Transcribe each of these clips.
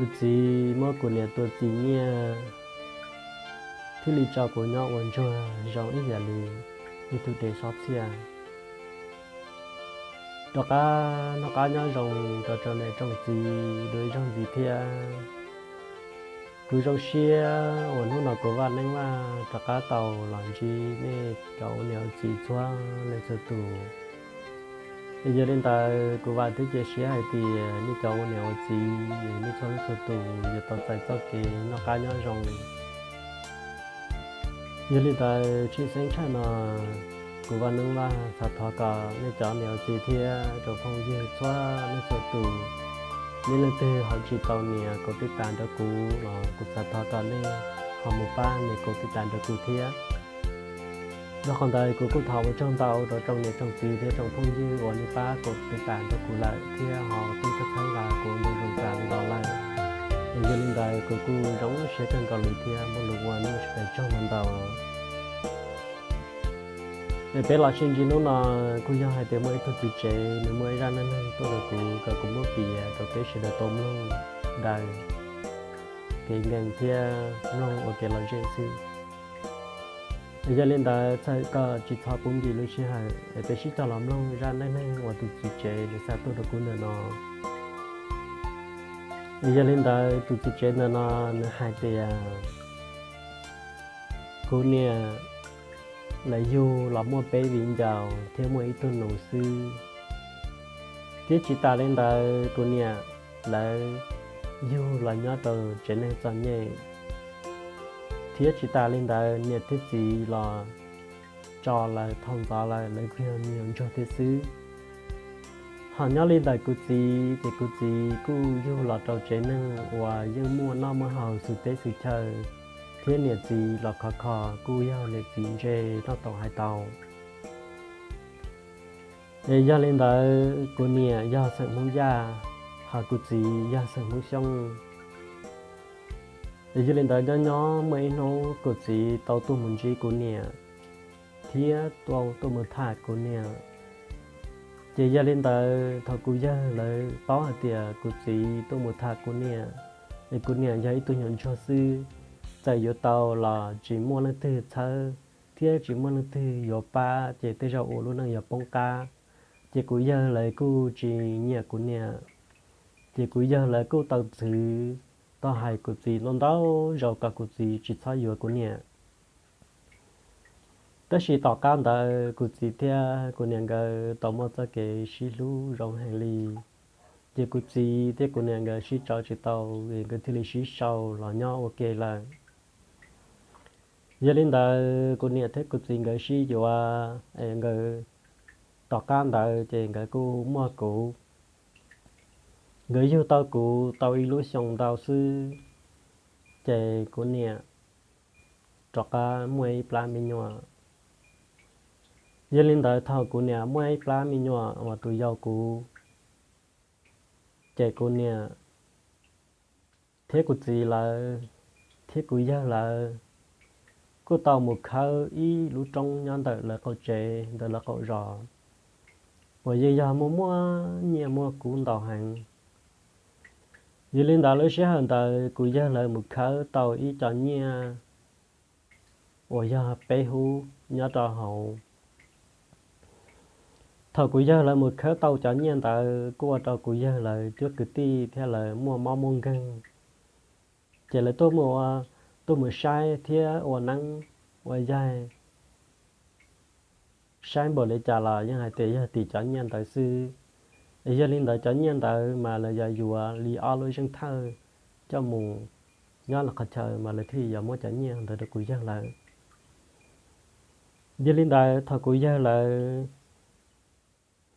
Kuv txiv muab kuv niam tua txi nyiaj thiaj li tso kuv nyob ua ntsuag zoo ib yam li ib tug dev sob txhiaj. Rov qab noj qab nyob zoo rau tsoom niam tsoom txiv dua ib zaug ntxiv thiab. Kuv zoo siab uas hnub no kuv vaj neeb vaj rov qab tau los ntsib nej cov ua niam ua txiv txhua leej txhua tus. Yog li ntawd kuv vam thiab cia siab hais tias nej cov ua niam ua txiv, nej txhua leej txhua tus yuav tau txais txoj kev noj qab nyob zoo. Yog li ntawd tshwj xeeb tshaj no, kuv vaj neeb vaj xav thov kom nej cov niam ua txiv thiab tsoom phooj ywg txhua leej txhua tus, nej leej twg ho tsis tau nias kaum tij tas nrog kuv los kuv xav thov kom nej ho mus pab nias kaum tij tas nrog kuv thiab. Rau qhov ntawd kuv kuj thov ua tsaug ntau rau tsoom niam tsoom txiv thiab tsoom phooj ywg uas nej pab kaum tij tas nrog kuv lawm thiab ho tub txhawb nqa kuv ntu zus tas li los lawm. Yog li ntawd kuv kuj zoo siab kawg nkaus li thiab muaj lus ua nej sawv daws tsaug ntau ntau. Es peb los sib ntsib hnub no kuj yog hais tias muaj ib tug txiv tsev nws muaj ib zaj neej neeg tuaj rau kuv kom kuv muab piav rau peb sawv daws tau mloog daws kev nkees thiab mloog ua kev lom zem xwb. Yog li ntawd txhawm kom tsis txhob pub nkim lub sij hawm es peb sib cog los mloog zaj neej neeg uas tus txiv tsev nws xa tuaj rau kuv ntawm no. Yog li ntawd tus txiv tsev ntawm no nws hais tias kuv niam lawv yug los muaj peb viv ncaus thiab muaj ib tug nus xwb. Thiab tsis tas li ntawd kuv niam lawv yug los nyob rau tsev neeg txom nyem. Thiab tsis tas li ntawd niam thiab txiv los tso lawv thaum ntxov lawm, lawv kuj yog me nyuam ntsuag thiab xwb. Ho nyob li ntawm kuv txiv ces kuv txiv kuj yug los rau tsev neeg uas yeej muaj noj muaj haus xws teb xws chaw, thiab niam txiv los khov kho kuj yog niam txiv ntse noj tau hais tau. Es yog li ntawd kuv niam yog xeem Hmoob Yaj, ho kuv txiv yog xeem Hmoob Xyooj. Es yog li ntawd nyob nyob muaj ib hnub kuv txiv tau tuaj mus ntsib kuv niam thiab tau tuaj mus tham kuv niam. Ces yog li ntawd thaum kuv yawg lawv paub hais tias kuv txiv tuaj mus tham kuv niam, es kuv niam yog ib tug nyuam ntsuag xwb, txawm yuav tau los tsis muaj leej twg txhawb thiab tsis muaj leej twg yuav pab ces tej zaum ua lub neej yuav poob qab. Ces kuv yawg lawv kuj tsis nyiam kuv niam, ces kuv yawg lawv kuj tau txwv tau hais kuv txiv ntau ntau zaus kom kuv txiv tsis txhob yuav kuv niam. Tab sis tom qab ntawd kuv txiv thiab kuv niam nkawd tau muaj txoj kev sib hlub zoo heev li, ces kuv txiv thiab kuv niam nkawd sib tso tsis tau es nkawd thiaj li sib sau los nyob ua ke lawm. Yog li ntawd kuv niam thiab kuv txiv nkawd sib yuav es nkawd, tom qab ntawd ces nkawd kuj muaj kuv. Nkawd yug tau kuv tau ib lub xyoo ntau xwb, ces kuv niam rov qab muaj ib plab me nyuam. Yog li ntawd thaum kuv niam muaj ib plab me nyuam uas tus yau kuv, ces kuv niam thiab kuv txiv lawv thiab kuv yawg lawv kuj tau mus khawb ib lub roob nyob ntawm lawv qaum tsev ntawm lawv qaum zos, uas yeej yog muaj muaj nyiaj muaj kub ntau heev. Yog li ntawd lub sij hawm ntawd kuv yawg lawv mus khawb tau ib co nyiaj uas yog peb hub nyob rau hauv. Thaum kuv yawg lawv mus khawb tau cov nyiaj ntawd kuj ua rau kuv yawg lawv cuab kwv tij thiab lawv muaj mob muaj nkeeg, ces lawv tuaj mus, tuaj mus saib thiab ua neeb ua yaig, saib npaum li cas los yeej hais tias yog tim cov nyiaj ntawd xwb. Es yog li ntawd cov nyiaj ntawd mas lawv yuav yuav li ob lub zeej thawj coj mus nyob lawv qhov chaw mas lawv thiaj yuav muab cov nyiaj ntawd rau kuv yawg lawv. Yog li ntawd thaum kuv yawg lawv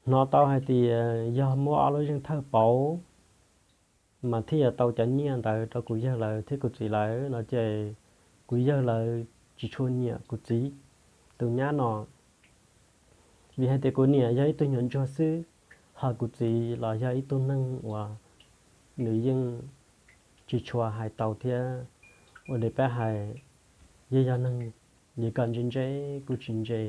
hnov tau hais tias yog muab ob lub zeej thawj pauv mas thiaj yuav tau cov nyiaj ntawd rau kuv yawg lawv thiab kuv txiv lawv no ces kuv yawg lawv tsis tshua nyiam kuv txiv tus nyab no. Vim hais tias kuv niam yog ib tug nyuam ntsuag xwb, ho kuv txiv los yog ib tug neeg uas nws yeej tsis tshua hais tau thiab. Ua li peb hais, yeej yog neeg yuav kom ntse ntse kuj tsis ntse,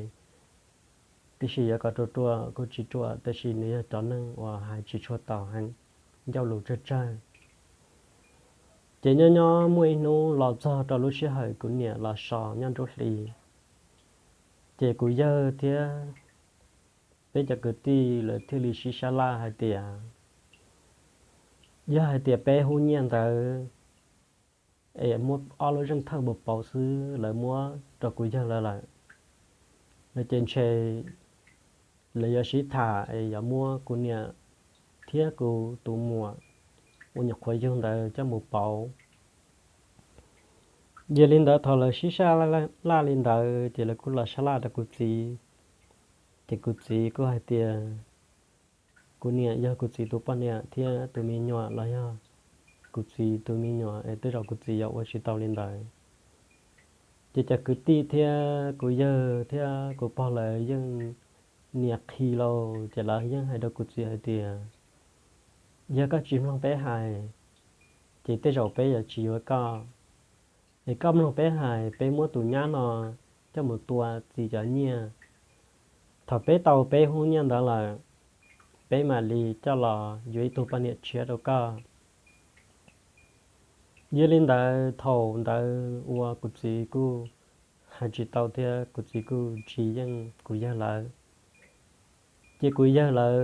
tiam sis yuav kom ruam ruam kuj tsis ruam, tiam sis nws yog cov neeg uas hais tsis tshua tau heev, ncauj lus tsawg tsawg. Ces nyob nyob muaj ib hnub los txog rau lub sij hawm kuv niam los so nyob nruab hlis, ces kuv yawg thiab peb cov kwv tij lawv thiaj li sib sab laj hais tias, yog hais tias peb hub nyiaj ntawd es muab ob lub zeej thawj npau pauv xwb lawv muab rau kuv yawg lawv lawm, no ces ntshe lawv yuav sib tham es yuav muab kuv niam thiab kuv tus muam uas nyuam qhuav yug ntawd coj mus pauv. Yog li ntawd thaum lawv sib sab laj li ntawd ces lawv kuj los sab laj rau kuv txiv. Ces kuv txiv kuj hais tias kuv niam yog kuv txiv tus poj niam thiab tus me nyuam los yog kuv txiv tus me nyuam es tej zaum kuv txiv yuav ua tsis tau li ntawd. Ces cov kwv tij thiab kuv yawg thiab kuv pog lawv yeej nias qhi lauj, ces lawv yeej hais rau kuv txiv hais tias, yog koj tsis mloog peb hais, ces tej zaum peb yuav tsis yuav koj. Es koj mloog peb hais, peb muab tus nyab no coj mus tua txiv cov nyiaj. Thaum peb tau peb hub nyiaj ntawd lawm, peb mam li coj los yuav ib tug poj niam tshiab rau koj. Yog li ntawd thaum ntawd uas kuv txiv kuj hais tsis tau thiab kuv txiv kuj tsis yeej kuv yawg lawv. Ces kuv yawg lawv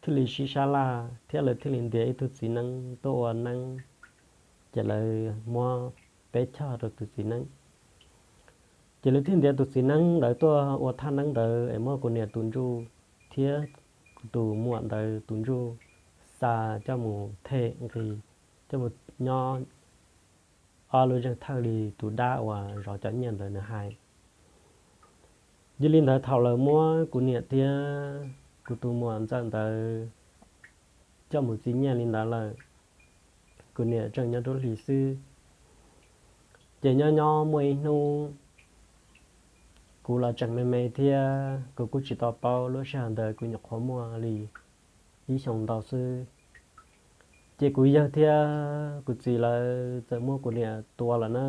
thiaj li sib sab laj thiab lawv thiaj li ntiav ib tug txiv neeb tuaj ua neeb, ces lawv muab peb choj rau tus txiv neeb. Ces lawv thiaj ntiav tus txiv neeb ntawd tuaj ua thaj neeb ntawd es muab kuv niam tus ntsuj thiab kuv tus muam ntawd tus ntsuj xa coj mus them nqi, coj mus nyob ob lub zeej thawj li tus dab uas zov cov nyiaj ntawd nws hais. Yog li ntawd thaum lawv muab kuv niam thiab kuv tus muam ntxawm ntawd coj mus txi nyiaj li ntawd lawm, kuv niam tseem nyob nruab hlis xwb. Ces nyob nyob muaj ib hnub kuv los tseem me me thiab kuv kuj tsis tau paub, lub sij hawm ntawd kuv nyuam qhuav muaj li ib xyoos ntau xwb. Ces kuv yawg thiab kuv txiv lawv txawm muab kuv niam tua lawm na,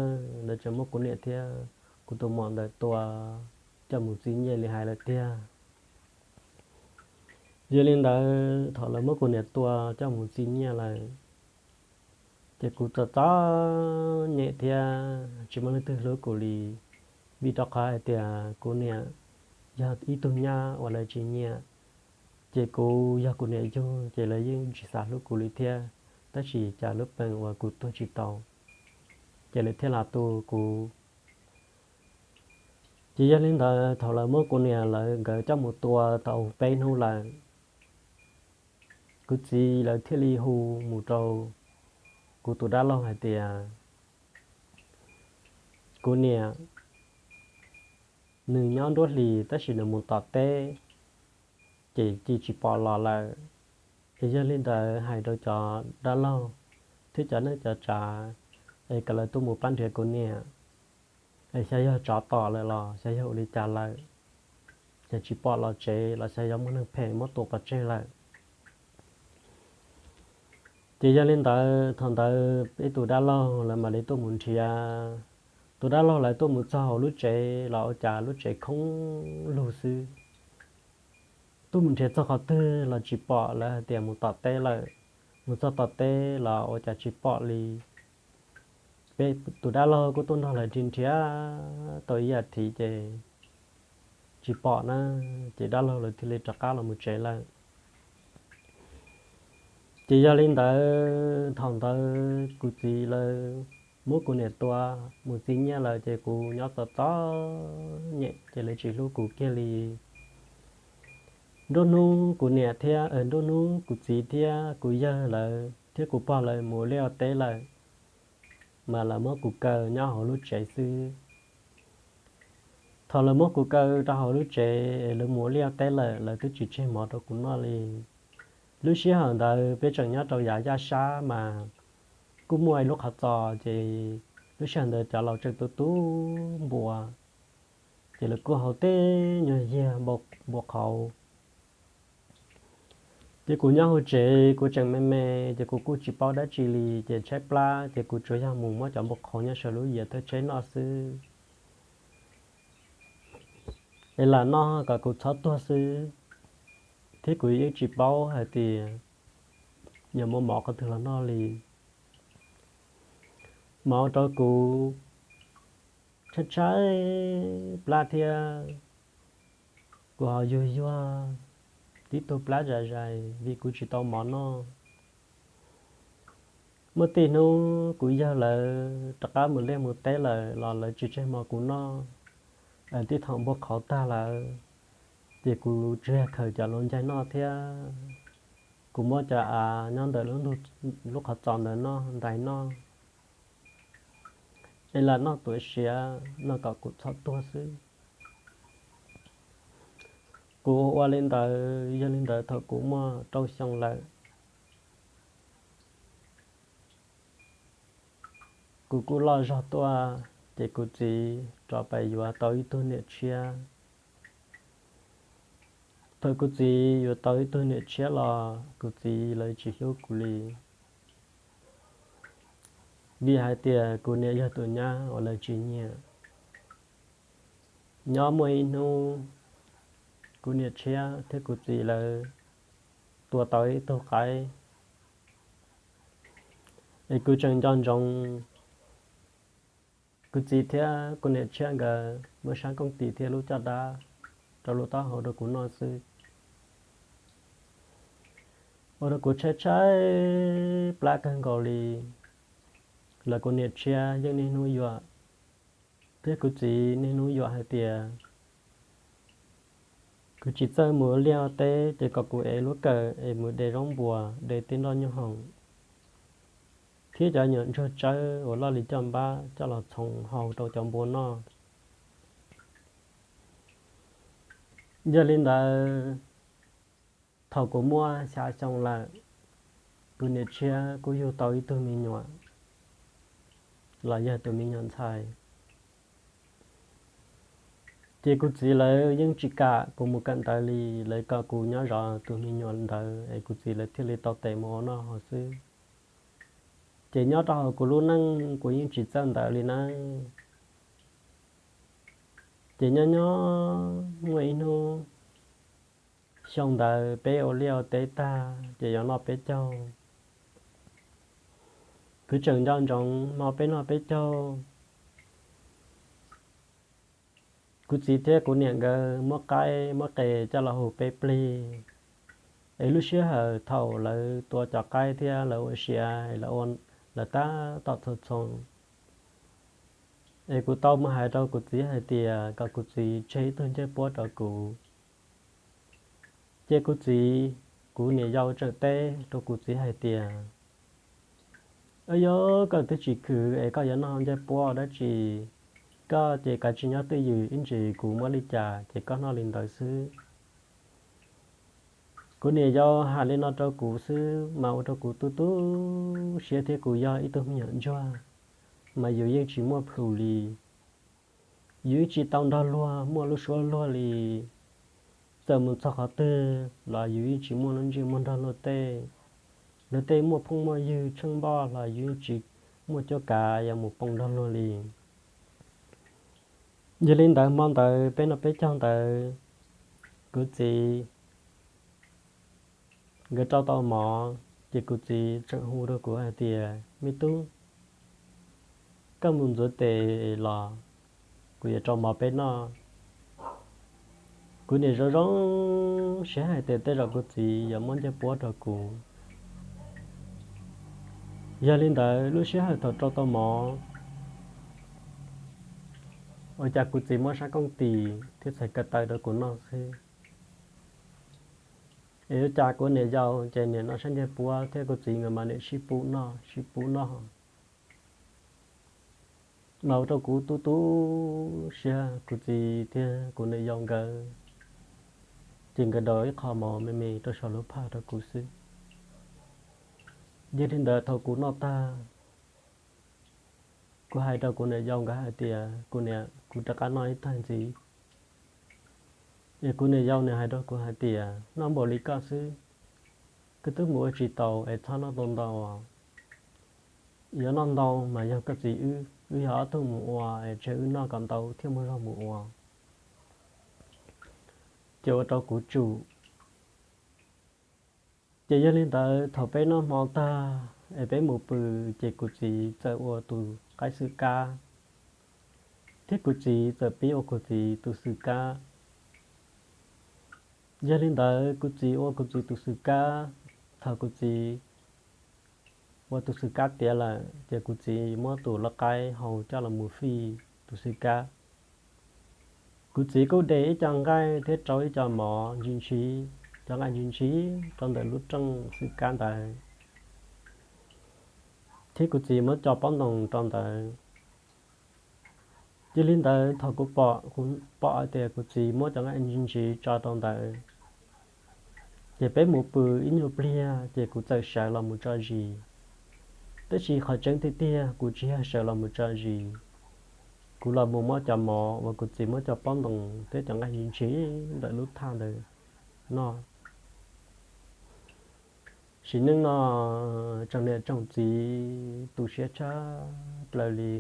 lawv txawm muab kuv niam thiab kuv tus muam ntawd tua coj mus txi nyiaj li hais lawm tiag. Yog li ntawd thaum lawv muab kuv niam tua coj mus txi nyiaj lawm, ces kuv txom txom nyem thiab tsis muaj leej twg hlub kuv li, vim rau qhov hais tias kuv niam yog ib tug nyab uas lawv tsis nyiam. Ces kuv yog kuv niam yug ces lawv yeej tsis xav hlub kuv li thiab, tab sis cas lub peem uas kuv tuag tsis tau, ces lawv thiaj los tu kuv. Ces yog li ntawd thaum lawv muab kuv niam lawv nkawd coj mus tua tau peb hnub lawm, kuv txiv lawv thiaj li hu mus rau kuv tus dab laug hais tias kuv niam nws nyob nruab hlis tab sis nws mus tom teb, ces cia tsis pom los lawm. Es yog li ntawd hais rau cov dab laug thiab cov neej cov tsav es kom lawv tuaj mus pab nrhiav kuv niam, es xyov yog tsov tom lawm los xyov yog ua li cas lawm, yog tsis pom los tsev los xyov yog muaj neeg phem muab tua pov tseg lawm. Ces yog li ntawd thaum ntawd peb tus dab laug lawv mam li tuaj mus nrhiav. Tus dab laug lawv tuaj mus txog hauv lub tsev los ua cas lub tsev khoob lug xwb. Tuaj mus nrhiav txog qhov twg los tsis pom, lawv hais tias mus tom teb lawm. Mus txog tom teb los ua cas tsis pom li. Peb tus dab laug kuj tuaj nrog lawv nrhiav nrhiav tau ib yam thiv ces tsis pom na, ces dab laug lawv thiaj li rov qab los mus tsev lawm. Ces yog li ntawd thaum ntawd kuv txiv lawv muab kuv niam tua mus txi nyiaj lawm ces kuv nyob txom txom nyem ces lawv tsis hlub kuv kiag li. Nruab hnub kuv niam thiab, nruab hnub kuv txiv thiab kuv yawg lawv thiab kuv pog lawv mus ua liaj ua teb lawm, mas lawv muab kuv kaw nyob hauv lub tsev xwb. Thaum lawv muab kuv kaw rau hauv lub tsev es lawv mus ua liaj ua teb lawm, lawv twb tsis tseg mov rau kuv noj li. Lub sij hawm ntawd peb tseem nyob rau yav yaj sab mas kuj muaj ib lub qhov txos, ces lub sij hawm ntawd cov laus tseem tu tu npua, ces lawv kuj hau tej nyuag yiag npua qhauv. Ces kuv nyob hauv tsev kuv tseem me me, ces kuv kuj tsis paub dab tsi li, ces tshaib plab ces kuv tsuas yog mus muab cov npua qhauv nyob saum lub yias thawj tsheb noj xwb, es lam noj kom kuv txhob tuag xwb, thiab kuv yeej tsis paub hais tias yuav muaj mov qhov twg los noj li. mov rau kuv tshaib tshaib plab thiab kuv ho yuag yuag tib tug plab zais zais vim kuv tsis tau mov noj. Muaj tej hnub kuv yawg lawv rov qab mus liaj mus teb lawm los lawv tsis tseg mov kuv noj. Tib thaum npua qhauv tag lawm, ces kuv tsis yog khaws cov luv ncaig noj thiab, kuv muab cov av nyob ntawm lub qhov txos ntawd noj ntais noj. Es lam noj tuav siav noj kom kuv txhob tuag xwb. Kuv ua li ntawd, yog li ntawd thaum kuv muaj rau xyoo lawm, kuv kuj loj zog tuaj, ces kuv txiv rov pais yuav tau ib tug niam tshiab. Thaum kuv txiv yuav tau ib tug niam tshiab los kuv txiv lawv tsis hlub kuv li, vim hais tias kuv niam yog tus nyab uas lawv tsis nyiam. Nyob muaj ib hnub, kuv niam tshiab thiab kuv txiv lawv tua tau ib tug qaib, es kuv tseem nco ntsoov kuv txiv thiab kuv niam tshiab nkawd muab sab kooj tis thiab lub caj dab rau lub taub hau rau kuv noj xwb. Ua rau kuv tshaib tshaib plab kawg nkaus li. Los kuv niam tshiab yeej niaj hnub yuam, thiab kuv txiv niaj hnub yuam hais tias kuv tsis txawj mus liaj teb ces kom kuv ev lub kawm es mus de zaub npuas, de tej nroj nyuj hoom thiab cov nyuam ntsuag tsawb uas loj li caj npab coj los txhoov hau rau cov npua noj. Yog li ntawd, thaum kuv muaj xya xyoo lawm, kuv niam tshiab kuj yug tau ib tug me nyuam, los yog tus me nyuam ntxhais. Ces kuv txiv lawv yeej tsis kam kuv mus kawm ntawv li, lawv kom kuv nyob zov tus me nyuam ntawd es kuv txiv lawv thiaj li tau tes mus ua noj hauv xwb. Ces nyob rau hauv kuv lub neej kuv yeej tsis txawj ntawv li nawb. Ces nyob nyob muaj ib hnub, xyoo ntawd peb ua liaj ua teb tag ces yuav noj peb caug. Kuv tseem nco ntsoov hmo peb noj peb caug, kuv txiv thiab kuv niam nkawd muab qaib muab qe coj los hu peb plig. Es lub sij hawm thaum lawv tua cov qaib thiab lawv ua siav, lawv ua, lawv tab tom txhoov txhoov, es kuv tau mus hais rau kuv txiv hais tias kom kuv txiv tseg ib tug ncej puab rau kuv. Ces kuv txiv, kuv niam yau tseem teb rau kuv txiv hais tias, Ab, yog koj twb tsis khwv es koj yuav noj ncej puab dab tsi? Koj ces kav tsij nyob twj ywm, ib ntsis kuv muab li cas ces koj noj li ntawd xwb. Kuv niam yau hais li no rau kuv xwb mas ua rau kuv tu tu siab thiab kuv yog ib tug me nyuam ntsuag, mas yus yeej tsis muaj plhus li. Yus yeej tsis tau nrog luag muaj lub suab luag li. Txawm mus txog qhov twg los yus yeej tsis muaj lub ntsej muag nrog luag tej. Luag tej muaj phooj muaj ywg tsheej npoj los yus yeej tsis muaj cuab kav yuav mus poo nrog luag li. Yog li ntawd hmo ntawd peb noj peb caug ntawd, kuv txiv nkawd rau tau mov, ces kuv txiv tseem hu rau kuv hais tias, Me tub, koj mus ntxuav tes los kuv yuav rau mov peb noj. Kuv niam zoo zoo siab hais tias tej zaum kuv txiv yuav muab ncej puab rau kuv. Yog li ntawd lub sij hawm thaum rau tau mov, ua cas kuv txiv muab sab kooj tis thiab txhais ko taw rau kuv noj xwb. Es ua cas kuv niam yau ces niam noj sab ncej puab thiab kuv txiv nkawd mas niam sib pub noj sib pub noj. Mas ua rau kuv tu tu siab, kuv txiv thiab kuv niam yau nkawd ces nkawd daus ib qho mov me me rau saum lub phaj rau kuv xwb. Yog li ntawd thaum kuv noj tag, kuv hais rau kuv niam yau nkawd hais tias, Kuv niam, kuv rov qab noj ib tag ntxiv. Es kuv niam yau nws hais rau kuv hais tias, Noj npaum li koj xwb, koj twb mus ua tsis tau es txhob noj tau ntau. Yuav noj ntau mas yog koj txiv wb, wb yog ob tug mus ua es tseg wb noj kom ntau thiaj muaj zog mus ua. Ces ua rau kuv tsum. Ces yog li ntawd thaum peb noj hmo tag es peb mus pw, ces kuv txiv txawm ua tus qaib xwm kab, thiab kuv txiv txawm pib ua kuv txiv tus xwm kab. Yog li ntawd kuv txiv ua kuv txiv tus xwm kab. Thaum kuv txiv ua tus xwm kab tiav lawm ces kuv txiv muab tus lau qaib hau coj los mus fij tus xwm kab. Kuv txiv kuj de ib co nqaij thiab rau ib co mov ntsis ntsis, cov nqaij ntsis ntsis rau ntawm lub rooj xwm kab ntawd, thiab kuv txiv muab cov pob ntoos rau ntawd. Yog li ntawd thaum kuv pom, kuv pom hais tias kuv txiv muab cov nqaij ntsis ntsis tso rau ntawd, ces peb mus pw ib nyuag pliag ces kuv txawm sawv los mus tso zis. Tab sis qhov tseeb tiag tiag kuv tsis yog sawv los mus tso zis, kuv los mus muab cov mov uas kuv txiv muab cov pob ntoos thiab cov nqaij ntsis ntsis ntawm lub thaj ntawd noj. Sim neej no tsoom niam tsoom txiv tu siab tshaj plaws li.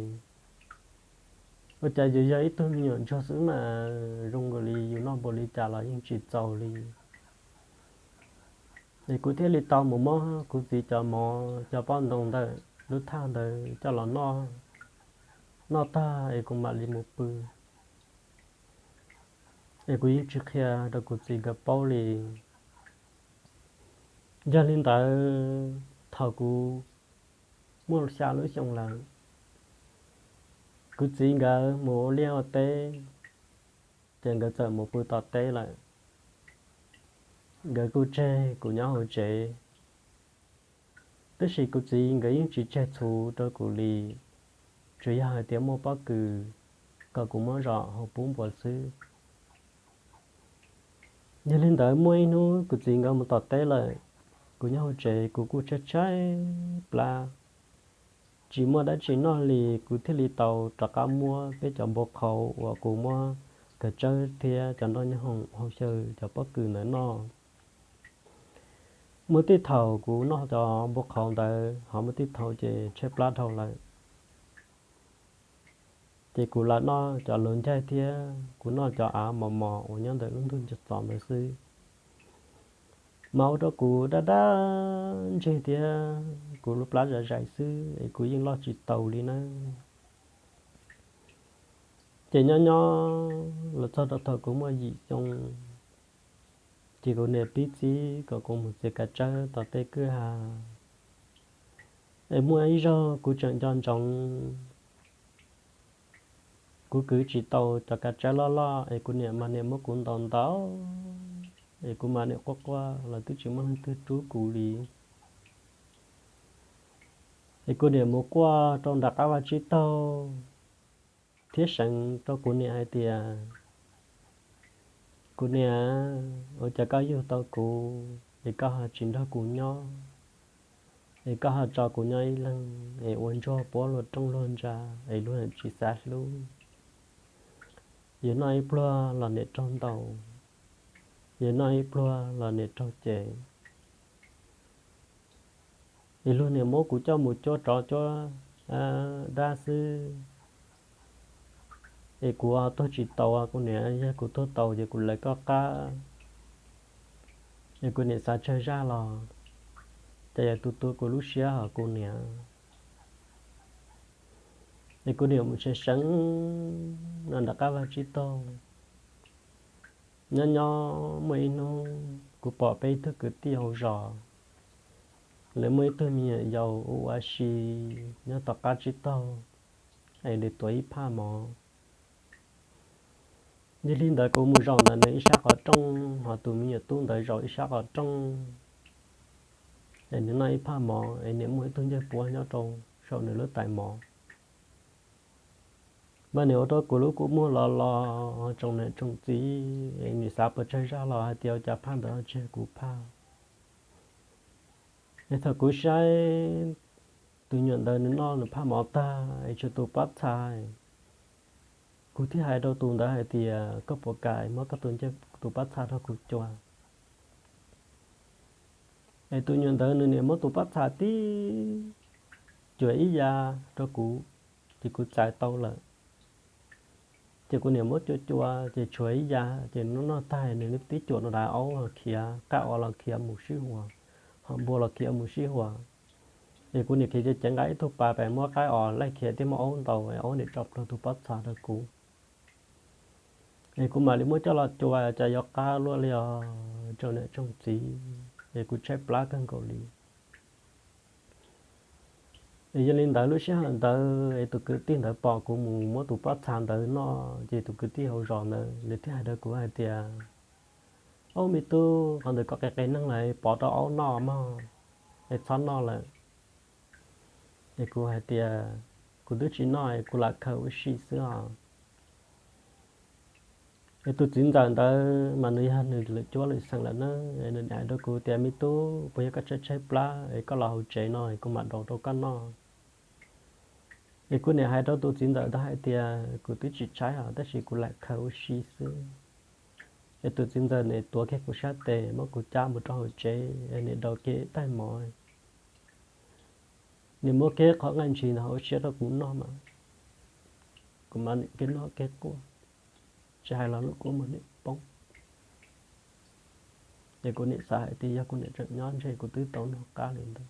Ua cas yus yog ib tug me nyuam ntsuag xwb mas zoo nkaus li yus noj npaum li cas los yeej tsis txaus li. Es kuv thiaj li tau mus muab kuv txiv cov mov cov pob ntoos ntawm lub thaj ntawd coj los noj. Noj tag es kuv mam li mus pw. Es kuv yeej tsis qhia rau kuv txiv nkawd paub li. Yog li ntawd thaum kuv muaj xya lub xyoo lawm, kuv txiv nkawd mus ua liaj ua teb, ces nkawd txawm mus pw tom teb lawm. Nkawd kuj tseg kuv nyob hauv tsev. Tab sis kuv txiv nkawd yeej tsis tseg txhuv rau kuv li, tsuas yog hais tias muaj pob kws kom kuv muab zom hauv pub npua xwb. Yog li ntawd muaj ib hnub kuv txiv nkawd mus tom teb lawm, kuv nyob hauv tsev kuv kuj tshaib tshaib plab, tsis muaj dab tsi noj li, kuv thiaj li tau rov qab muab peb cov npua qhauv uas kuv muab kawg tsawb thiab cov nroj nyob hoom hau xyaw cov pob kws ntawd noj. Muaj tej thaum kuv noj cov npua qhauv ntawd ho muaj tej thaum ces tshaib plab dhau lawm, ces kuv lam noj cov luag ncaig thiab kuv noj cov av mos mos uas nyob ntawm lub ntug ntxov ntawd xwb. Mas ua rau kuv daj daj ntseg thiab kuv lub plab zais zais xwb es kuv yeej loj tsis taus li nawb. Ces nyob nyob los txog rau thaum kuv muaj yim xyoo, ces kuv niam pib txib kom kuv mus txiav kav tsawb tom tej kwj ha. Es muaj ib zaug kuv tseem nco ntsoov, kuv kwv tsis tau cov kav tsawb loj loj es kuv niam mas niam muab kuv ntaus ntaus, es kuv mas niam quaj quaj los twb tsis muaj leej twg rub kuv li. Es kuv niam mus quaj rau nram qab vaj tsib taug thiab seev rau kuv niam hais tias, kuv niam, ua cas koj yug tau kuv es koj ho tsis nrog kuv nyob, es koj ho tso kuv nyob ib leeg es ua ntsuag puab luag rooj luag ntsa es luag tsis xav hlub. Yog noj ib pluag los niam raug ntaus, yog noj ib pluag los niam raug cem, es luag niam muab kuv coj mus cuab tsov cuab dab xwb. Es kuv tuag tsis taus, kuv niam, yog kuv tuag taus ces kuv lawv koj qab. Es kuv niam xav tsawg zaj los ces yog tus tu kuv lub siab hos kuv niam. Es kuv niam mus seev seev no nram qab vaj tsib taug. Nyob nyob muaj ib hnub kuv pom peb ib tug kwv tij hauv zos, lawv muaj ib tug me nyuam yaus ua ua si nyob tom qab tsib taug, es nws tuav ib phaj mov. Yog li ntawd kuv mus zaum ntawm nws ib sab qhov rooj, hos tus me nyuam tub ntawd zaum ib sab qhov rooj, es nws noj ib phaj mov es niam muaj ib tug ncej puab nyob rau saum nws lub tais mov. Mas niam ua rau kuv lub kua muag los los tsoom niam tsoom txiv, es niam xav puas tsawg zaj los hais tias ua cas phaj ntawd ho tsis yog kuv phaj. Es thaum kuv saib tus nyuam ntawd nws noj nws phaj mov tag es tshuav tus pob txha, kuv thiaj hais rau tus ntawd hais tias koj puas kam muab koj tus ncej tus pob txha rau kuv cua. Es tus nyuam ntawd nws niam muab tus pob txha tib cuam ib ya rau kuv, ces kuv txais tau lawm. Ces kuv niam muab cua cua ces tshuav ib ya, ces nws noj tag nws tib cuam no dav aub los khiav, qaj ua los khiav mus sib huas, ho npua los khiav mus sib huas. Es kuv niam khiav ceev ceev nqa ib tug pas pem muab qaib os laij khiav thiab muab aub ntaus, aub niam tso plhuav tus pob txha rau kuv. Es kuv mam li muab coj los cuab cas yuav qab luaj li os tsoom niam tsoom txiv, es kuv tshaib plab kawg nkaus li. Es yog li ntawd lub sij hawm ntawd es tus kwv tij ntawd pom kuv mus muab tus pob txha ntawd noj ces tus kwv tij hauv zos ntawd nws thiaj hais rau kuv hais tias, Au me tub, qhov ntawd koj qe qe neeg lawm, pov rau aub noj mog, es txhob noj lawm. Es kuv hais tias, Kuv twb tsis noj, kuv lam khaws ua si xwb os. Es tus txiv ntxawm ntawd mas nws yog nws lwm cuab lwm xeem lawm na, nws hais rau kuv tias, Me tub, puas yog koj tshaib tshaib plab es koj los hauv tsev no es kuv mam daus rau koj noj? Es kuv niam hais rau tus txiv ntxawm ntawd hais tias, Kuv twb tsis tshaib os, tab sis kuv lam khaws ua si xwb. Es tus txiv ntxawm nim tuav kiag kuv sab tes muab kuv cab mus rau hauv tsev, nim daus kiag taig mov, nim muab kiag qhov nqaij ntshis ntawd hauv siab rau kuv noj mas kuv mam nim kiag noj kiag quaj, tsis hais los lub kua muag nim poob. Ces kuv nim xav hais tias yog kuv niam tseem nyob ntshe kuv twb tau noj qab li ntawd.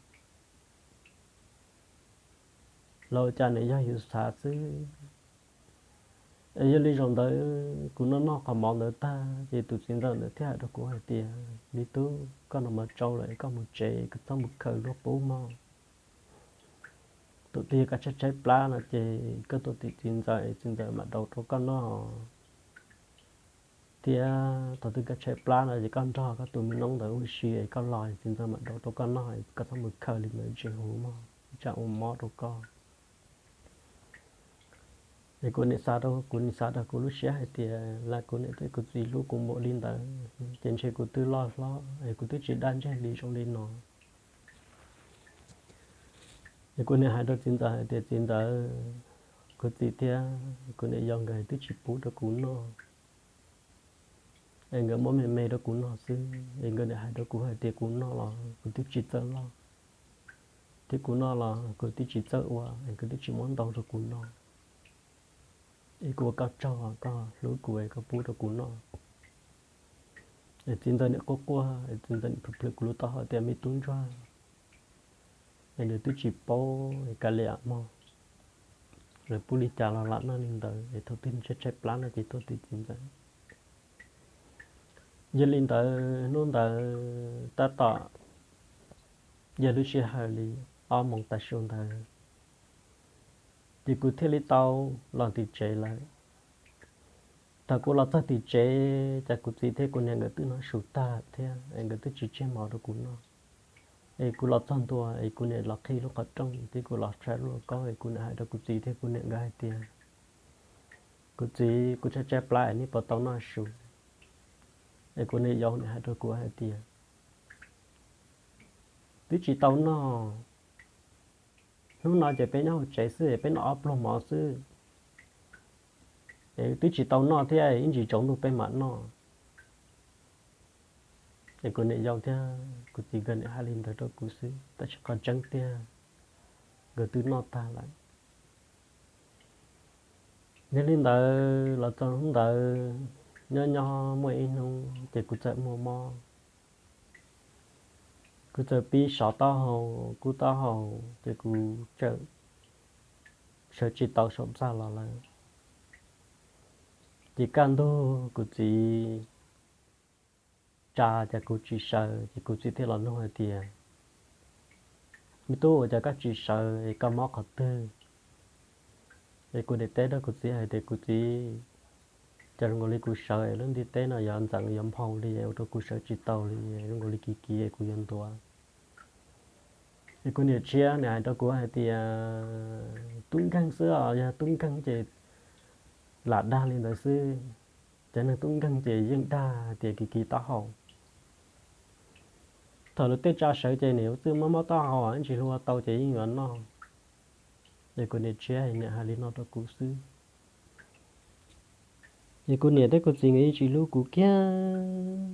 Los cas nim yog yus xav xwb. Es yog li zaum ntawd kuv noj noj qhov mov ntawd tag ces tus txiv ntxawm ntawd thiaj hais rau kuv hais tias, Me tub, koj no mas tsau lawm, koj mus tsev, koj txhob mus khaws luag qub mog. Tus twg yog koj tshaib tshaib plab no ces koj tuaj tim txiv ntxawm, txiv ntxawm mam daus rau koj noj. Thiab thaum twg koj tshaib plab no ces koj nrog koj tus me noob ntawd ua si es koj los txiv ntxawm mam daus rau koj noj, koj txhob mus khaws li ntawd tsis huv mog, tsam ua mob rau koj. Es kuv nim xav rau, kuv nim xav rau kuv lub siab hais tias lam kuv niam thiab kuv txiv hlub kuv npaum li ntawd ces ntshe kuv twb loj hlob es kuv twb tsis daj ntseg li zoo li no. Es kuv niam hais rau txiv ntxawm hais tias, Txiv ntxawm, kuv txiv thiab kuv niam yau nkawd twb tsis pub rau kuv noj, es nkawd muab me me rau kuv noj xwb. Es nkawd niam hais rau kuv hais tias kuv noj los kuv twb tsis txawj loj, thiab kuv noj los kuv twb tsis txawj ua, es nkawd twb tsis muab ntau rau kuv noj. Es kuv ua koj tsaug, koj hlub kuv es koj pub rau kuv noj. Es txiv ntxawm nim quaj quaj, txiv ntxawm nim plhws plhws kuv lub taub hau tias, Me tub ntsuag, es nws twb tsis paub es kav liam mog, lawv pub li cas los lam noj li ntawd, es thaum twg tshaib tshaib plab no ces tuaj tim txiv ntxawm. Yog li ntawd hnub ntawd tab tom yog lub sij hawm li ob moos tav su ntawd, ces kuv thiaj li tau los tim tsev lawm. Thaum kuv los txog tim tsev ces kuv txiv thiab kuv niam nkawd twb noj su tag thiab es nkawd twb tsis tseg mov rau kuv noj. Es kuv los txog ntua es kuv niam los qhib lub qhov rooj thiab kuv los tshab lub lauj kaub es kuv niam hais rau kuv txiv thiab kuv niam nkawd hais tias, Kuv txiv, kuv tshaib tshaib plab es nej puas tau noj su? Es kuv niam yau nim hais rau kuv hais tias, Twb tsis tau noj. Hnub no ces peb nyob hauv tsev xwb es peb noj ob pluag mov xwb. Es twb tsis tau noj thiab, ib ntsis tsaus ntuj peb mam noj. Es kuv niam yau thiab kuv txiv nkawd nim hais li ntawd rau kuv xwb, tab sis qhov tseeb tiag nkawd twb noj tag lawm. Yog li ntawd los txog hnub ntawd, nyob nyob muaj ib hnub ces kuv txawm muaj mob. Kuv txawm pib sov taub hau, kub taub hau, ces kuv txawm sawv tsis tau saum txaj los lawm. Ces kaj ntug kuv txiv tsa ces kuv tsis sawv, ces kuv txiv thiaj los nug hais tias, Me tub, ua cas koj tsis sawv es koj mob qhov twg? Es kuv niam teb rau kuv txiv hais tias, Kuv txiv, cas zoo nkaus li kuv sawv es lub ntiaj teb no yuav ntxeev yuav nphau li ua rau kuv sawv tsis tau li, zoo nkaus li kiv kiv kuv yuav ntuav. Es kuv niam tshiab nim hais rau kuv hais tias, Tub nkeeg xwb os, yog tub nkeeg ces lam dag li ntawd xwb. Cov neeg tub nkeeg ces yeej dag tias kiv kiv taub hau. Thaum lawv tej tsa sawv ces nim ua txwj mob mob taub hau, ib ntsis hlua tau ces yeej yuav noj. Es kuv niam tshiab niam hais li no rau kuv xwb. Es kuv niam thiab kuv txiv nkawd yeej tsis hlub kuv kiag,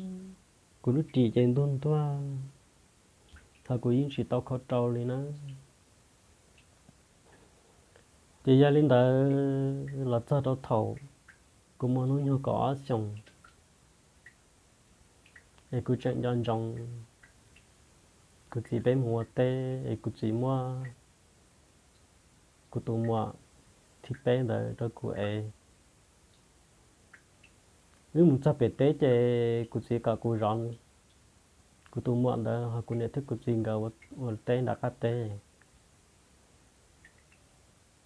kuv lub ris ces ntuag ntuag, ho kuv yeej tsis tau khau rau li na. Ces yog li ntawd los txog rau thaum kuv muaj hnub nyoog kaum ob xyoos, es kuv tseem nco ntsoov kuv txiv peb mus ua teb es kuv txiv muab kuv tus muam thib peb ntawd rau kuv ev. Wb mus txog pem teb ces kuv txiv kom kuv zov kuv tus muam ntawd ho kuv niam thiab kuv txiv nkawd ua teb nram qab teb.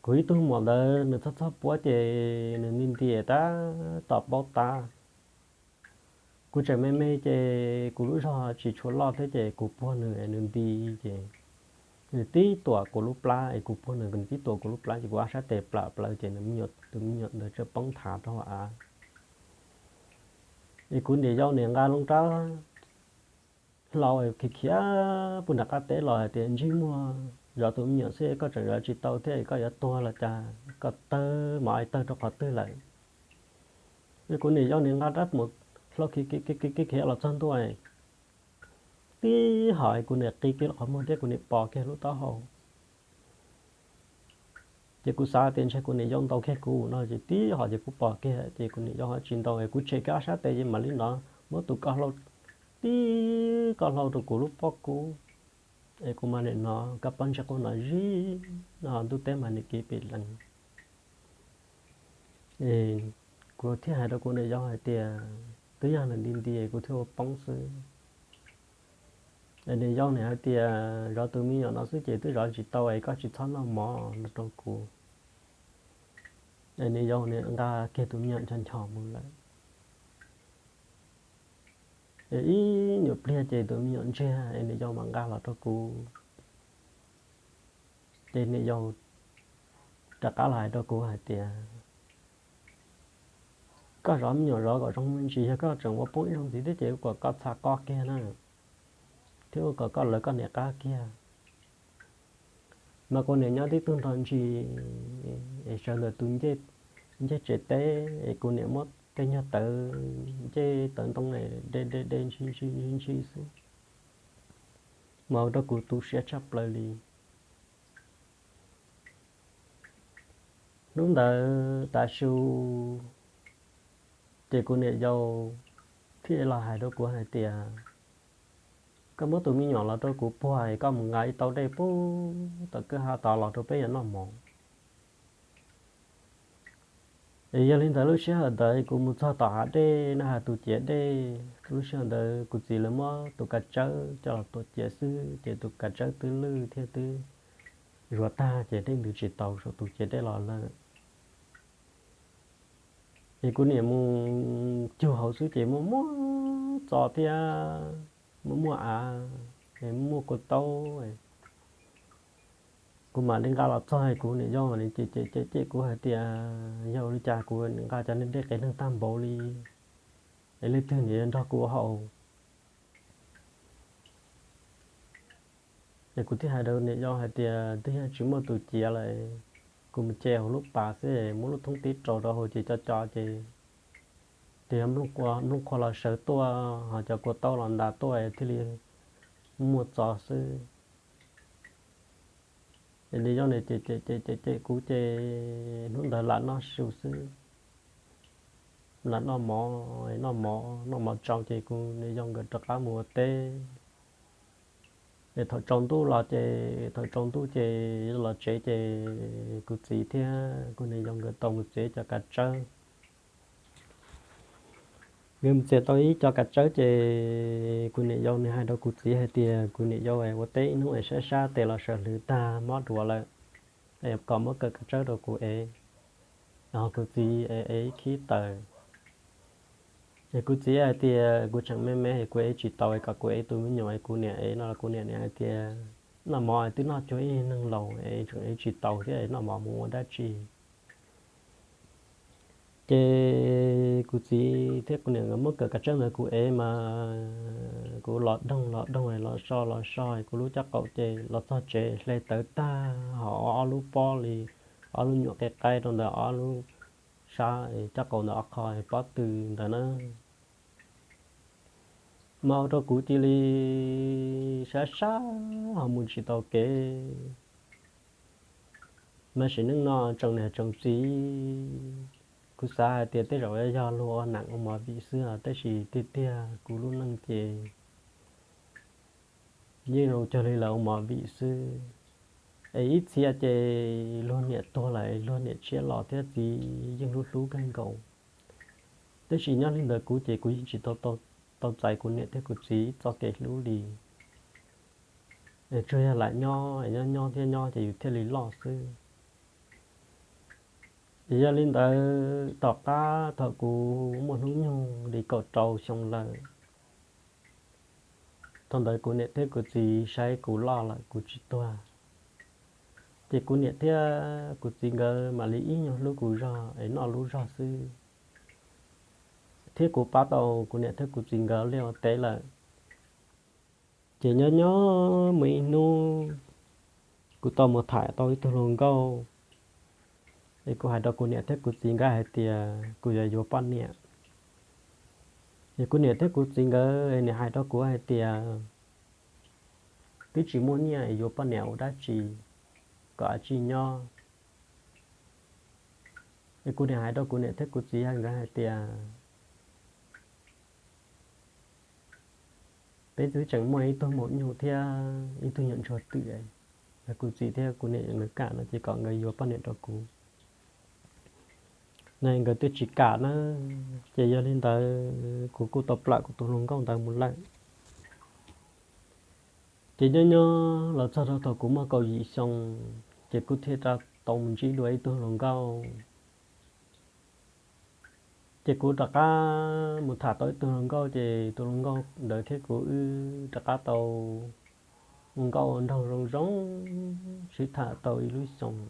Kuv ib tug muam ntawd nws txhob txhob puab ces nws nti nti tab tom paub tab. Kuv tseem me me ces kuv lub zog tsis tshua loj thiab ces kuv puag nws es nws nti ces nws tib tuam kuv lub plab es kuv puag nws, nws tib tuam kuv lub plab ces kuv ob sab tes plam plaws ces nws, tus me nyuam ntawd txawm poob nthav rau hauv av. Es kuv niam yau niam nqa loo rab hlau khiav khiav puag nram qab teb los hais tias, Ntsej muag zov tus me nyuam xwb koj tseem zov tsis tau thiab, koj yuav tuag los cas, koj tawg mov tawg rau qhov twg lawm? Es kuv niam yau niam nqa rab mus hlau khiav khiav los txog ntua, tib hom kuv niam qi kiag lub qhov muag thiab kuv niam pos kiag lub taub hau. Ces kuv xav tias ntshe kuv niam yau ntaus kiag kuv no ces tib hom ces kuv pom kiag ces kuv niam yau ho tsis ntaus, kuv tshem kiag ob sab tes ces mam li hnov muab tus ko hlau, tib ko hlau rau kuv lub pob kub. Es kuv mam li hnov kab pob ntseg quaj no zib, no ntuj teb mas nim kiv pim lees. Kuv thiaj hais rau kuv niam yau hais tias, Twb yog nws nti nti kuv thiaj ua poob xwb. Es niam yau nim hais tias, Zov tus me nyuam no xwb ces twb zov tsis tau es koj tsis txhob noj mov no rau kuv. Es niam yau nim nqa kiag tus me nyuam ncho ncho mus lawm. Es ib nyuam pliag ces tus me nyuam ntsiag es niam yau mam nqa los rau kuv. Ces niam yau rov qab los hais rau kuv hais tias, Koj zov me nyuam zov kom zoo me ntsis, yog koj tseem ua poob ib zaug ntxiv thiab ces ua kom koj txha qoj kiag na, thiab ua kom koj lawv koj niam qab kiag. Mas kuv niam nyob tib tug nrog ntsis es sawv ntawm tus ncej tsev teb es kuv niam muab tej nyuag tawv ncej tawv ntoo de de de ntshi ntshi ntshi xwb, mas ua rau kuv tu siab tshaj plaws li. Hnub ntawd tav su ces kuv niam yau thiaj los hais rau kuv hais tias, Koj muab tus me nyuam los rau kuv puag es koj mus nqa ib tau dej puag tom kwj ha tod los rau peb yuav noj mov. Es yog li ntawd lub sij hawm ntawd kuv mus txog tom hav dej na, hav tus ciav dej. Lub sij hawm ntawd kuv txiv lawv muab tus kav tsawb coj los tuam ciav xwb ces tus kav tsawb twb lwj thiab twb zuav tag ces dej ntws tsis taus saum tus ciav dej los lawm. Es kuv niam mus cug hauv xwb ces muaj muaj txos thiab muaj muaj av, muaj kua taub. Kuv mam li nqa los txog kuv niam yau cem cem cem kuv hais tias, Yog ua li cas kuv nqa cov niag dej qias neeg tag npaum li es leej twg nws yuav nrog kuv ua haus? Es kuv thiaj hais rau niam yau hais tias, Twb yog tsis muaj tus ciav lawm, kuv mus ce hauv lub pas xwb, muab lub thoob tib rau rau hauv ces co co ces, ces yog nplooj qhuav los sawv tuaj ho cov kua taub los ntas tuaj thiaj li muaj txos xwb. Es niam yau nim cem cem cem cem kuv ces hnub ntawd lam noj su xwb, lam noj mov, noj mov noj mov tsau ces kuv niam yau nkawd rov qab mus ua teb. Es thaum tsaus ntuj los ces, thaum tsaus ntuj ces los tsev ces kuv txiv thiab kuv niam yau nkawd tau mus txiav cov kav tsawb. Nkawd mus txiav tau ib co kav tsawb ces kuv niam yau nws hais rau kuv txiv hais tias, Kuv niam yau es ua teb ib hnub es sab sab tes los sawv hlwv tag mob duav lawm, es kom muab kaw kav tsawb rau kuv ev. Ho kuv txiv ev ib khib taws. Es kuv txiv hais tias, Kuv tseem me me es kuv ev tsis taus, kom kuv ev tus me nyuam es kuv niam ev no los kuv niam nim hais tias, Noj mov twb noj cuag ib neeg laus es tseem ev tsis taus thiab, noj mov mus ua dab tsi? Ces kuv txiv thiab kuv niam nkawd muab kaw kav tsawb ntawd kuv ev mas kuv los doog los doog los so los so kuv lub caj qaum ces los txog tsev hle tawv tag ho ob lub pob li, ob lub nyuam qe qaib rau ntawm ob lub sab caj qaum ntawm ob qho pob tw ntawd na. Mas ua rau kuv cia li sab sab ho mus tsis tau kev. Mas sim neej no tsoom niam tsoom txiv, kuv xav hais tias tej zaum yog luag ua neem ua movie xwb os, tab sis tiag tiag kuv lub neej ces yeej zoo cuag li lawv ua movie xwb. Es ib txhia ces luag niam tuag lawm, luag niam tshiab los thiab txiv yeej hlub hlub kawg nkaus. Tab sis nyob li ntawd kuv ces kuv yeej tsis tau, tau txais kuv niam thiab kuv txiv txoj kev hlub li. Tsuas yog lam nyob, nyob nyob thiab nyob ces yus thiaj li loj xwb. Ces yog li ntawd tom qab thaum kuv muaj hnub nyoog li kaum rau xyoo lawm, thaum ntawd kuv niam thiab kuv txiv saib kuv loj lawm kuv tsis tuag, ces kuv niam thiab kuv txiv nkawd mam li ib nyuag hlub kuv zog es noj lub zog xwb, thiab kuv pab tau kuv niam thiab kuv txiv nkawd liaj ua teb lawm. Ces nyob nyob muaj ib hnub kuv tau mus tham tau ib tug hluas nkauj, es kuv hais rau kuv niam thiab kuv txiv nkawd hais tias kuv yuav yuav poj niam. Es kuv niam thiab kuv txiv nkawd nim hais rau kuv hais tias twb tsis muaj nyiaj yuav poj niam ua dab tsi kom av tsij nyob. Es kuv nim hais rau kuv niam thiab kuv txiv nkawd hais tias peb twb tseem muaj ib tug maum nyuj thiab ib tug nyuam ntsuag twm, yog kuv txiv thiab kuv niam nkawd kam no ces kom nkawd yuav poj niam rau kuv. Nkawd twb tsis kam na, ces yog li ntawd kuv kuj tau plawm kuv tus hluas nkauj ntawd mus lawm. Ces nyob nyob los txog rau thaum kuv muaj kaum yim xyoo, ces kuv thiaj rov tau mus ntsib dua ib tug hluas nkauj. Ces kuv rov qab mus tham tau ib tug hluas nkauj, ces tus hluas nkauj ntawd thiab kuv wb rov qab tau ua nkauj ua nraug zoo zoo, sib tham tau ib lub xyoos.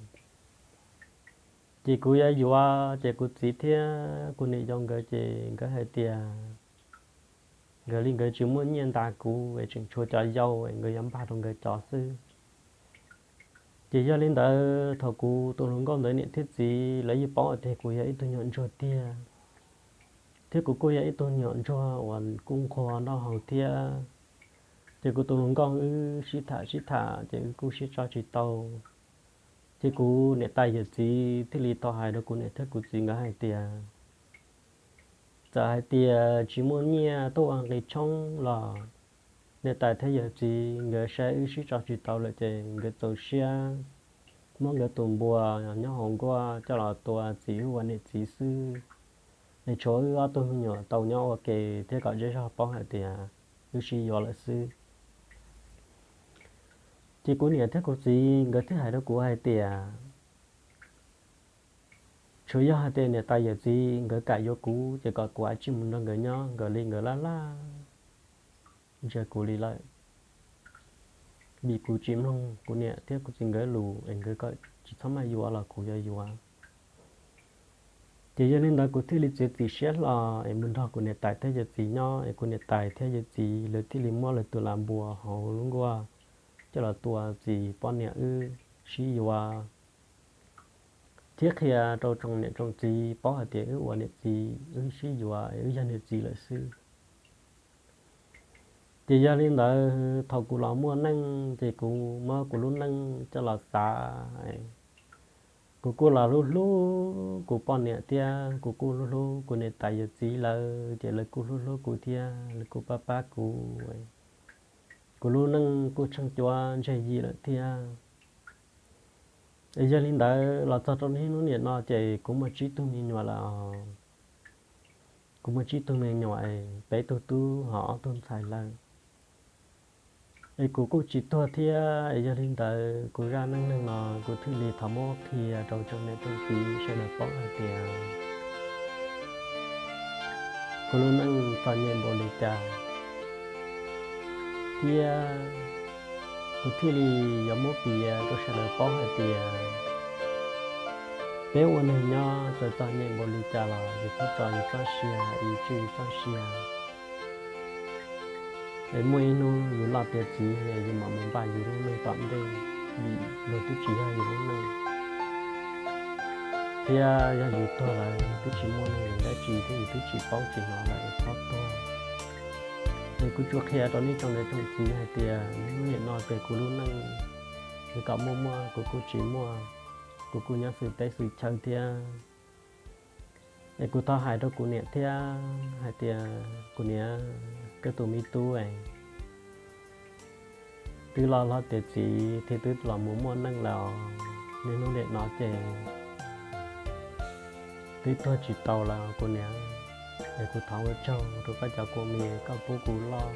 Ces kuv yuav yuav, ces kuv txiv thiab kuv niam yau nkawd ces nkawd hais tias nkawd li nkawd tsis muaj nyiaj ntas kuv es tseem tshuav cov yau es nkawd yuav npaj rau nkawd cov xwb. Ces yog li ntawd thaum kuv tus hluas nkauj ntawd niam thiab txiv lawv yeej paub tias kuv yog ib tug nyuam ntsuag tiag, thiab kuv kuj yog ib tug nyuam ntsuag uas kuj nquag noj haus thiab. Ces kuv tus hluas nkauj wb sib tham sib tham ces wb kuj sib tso tsis tau. Ces kuv niam tais yawm txiv thiaj li tau hais rau kuv niam thiab kuv txiv nkawd hais tias txawm hais tias tsis muaj nyiaj tuaj ua nqi tshoob los niam tais thiab yawm txiv nkawd saib wb sib tso tsis tau lawm ces nkawd txaus siab muab nkawd tus npua nyob hauv nkuaj coj los tua txiv wb ua niam txiv xwb. Es tshuav wb ob tug me nyuam tau nyob ua ke thiab kom zej zog paub hais tias wb sib yuav lawm xwb. Ces kuv niam thiab kuv txiv nkawd thiaj hais rau kuv hais tias tsuas yog hais tias niam tais yawm txiv nkawd kam yuav kuv ces kom kuv ua tsis mus nrog nkawd nyob, nkawd li nkawd laj laj ntsia kuv li lawm. Vim kuv tsis mloog kuv niam thiab kuv txiv nkawd lus es nkawd kom tsis txhob maj yuav los kuv yuav yuav. Ces yog li ntawd kuv thiaj li txiav txim siab hlo es mus nrog kuv niam tais thiab yawm txiv nyob, es kuv niam tais thiab yawm txiv lawv thiaj li muab lawv tus lau npua hauv lub nkuaj coj los tua txiv poj niam wb sib yuav, thiab qhia rau tsoom niam tsoom txiv paub hais tias wb ua niam txiv wb sib yuav es wb yog niam txiv lawm xwb. Ces yog li ntawd thaum kuv los muaj neej ces kuv muab kuv lub neej coj los xav, kuv kuj los hlub hlub kuv poj niam thiab kuv kuj hlub hlub kuv niam tais yawm txiv lawm ces lawv kuj hlub hlub kuv thiab lawv kuj pab pab kuv. Kuv lub neej kuj tsheej cuab ntseg yim lawm thiab. Yog li ntawd los txog rau niaj hnub niam no ces kuv muaj tsib tug me nyuam lawm. Kuv muaj tsib tug me nyuam, peb tug tub ho ob tug ntxhais lawm. Es kuv kuj tsis tuag thiab, yog li ntawd kuv zaj neej neeg no kuv thiaj li thov muab qhia rau tsoom niam tsoom txiv sawv daws paub hais tias kuv lub neej txom nyem npaum li cas, thiab kuv thiaj li yuav muab piav rau sawv daws paub hais tias peb ua neeg nyob txawm txom nyem npaum li cas los yus txhob tso yus txoj sia, yus tswj yus txoj sia. Es muaj ib hnub yus loj tiav txiv yus mam mus npaj yus lub neej tom ntej, vim luag twb tsis yog yus lub neej, thiab yog yus tuag lawm yus twb tsis muaj neej dab tsi thiab yus twb tsis paub tsis hnov lawm es txhob tuag. Es kuv tsuas qhia rau nej tsoom niam tsoom txiv hais tias niaj hnub niam no ces kuv lub neej, es kom muaj muaj kuv kuj tsis muaj, kuv kuj nyob xwm teb xwm chaw thiab. Es kuv thov hais rau kuv niam thiab hais tias kuv niam, koj tus me tub es twb loj hlob tiav txiv thiab twb los mus muaj neej lawm. Niaj hnub nim no ces twb tuag tsis tau lawm kuv niam. Es kuv thov ua tsaug rau koj cov kua mis koj pub kuv loj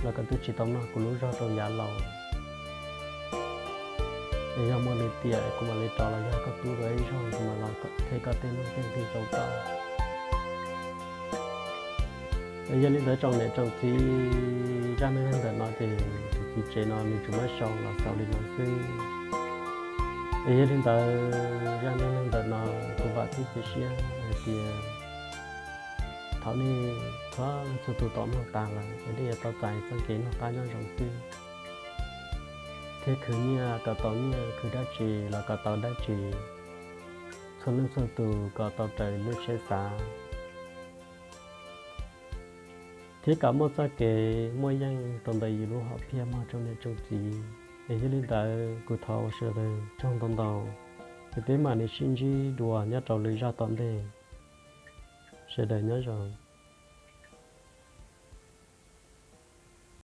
los koj twb tsis tau noj kuv lub zog rau yav laus. Es yog muaj li tiam kuv mam li rov los yog koj tub dua ib zaug kuv mam los them koj tej nuj tej nqi rau koj. Es yog li ntawd tsoom niam tsoom txiv, zaj neej neeg ntawm no ces tus txiv tsev no nws tsuas muab sau los xaus li no xwb. Es yog li ntawd zaj neej neeg ntawm no kuv vam thiab cia siab hais tias thaum nej txhua leej txhua tus tau mloog tas lawm es nej yuav tau txais txoj kev noj qab nyob zoo xwb, thiab khwv nyiaj kom tau nyiaj, khwv dab tsi los kom tau dab tsi, txhua leej txhua tus kom tau raws lub siab xav, thiab kom muaj txoj kev muaj yeej rau ntawm yus lub hom phiaj mog tsoom niam tsoom txiv. Es yog li ntawd kuv thov ua sawv daws tsaug ntau ntau, es peb mam li sib ntsib dua nyob rau lwm zaj tom ntej. Sawv daws nyob zoo.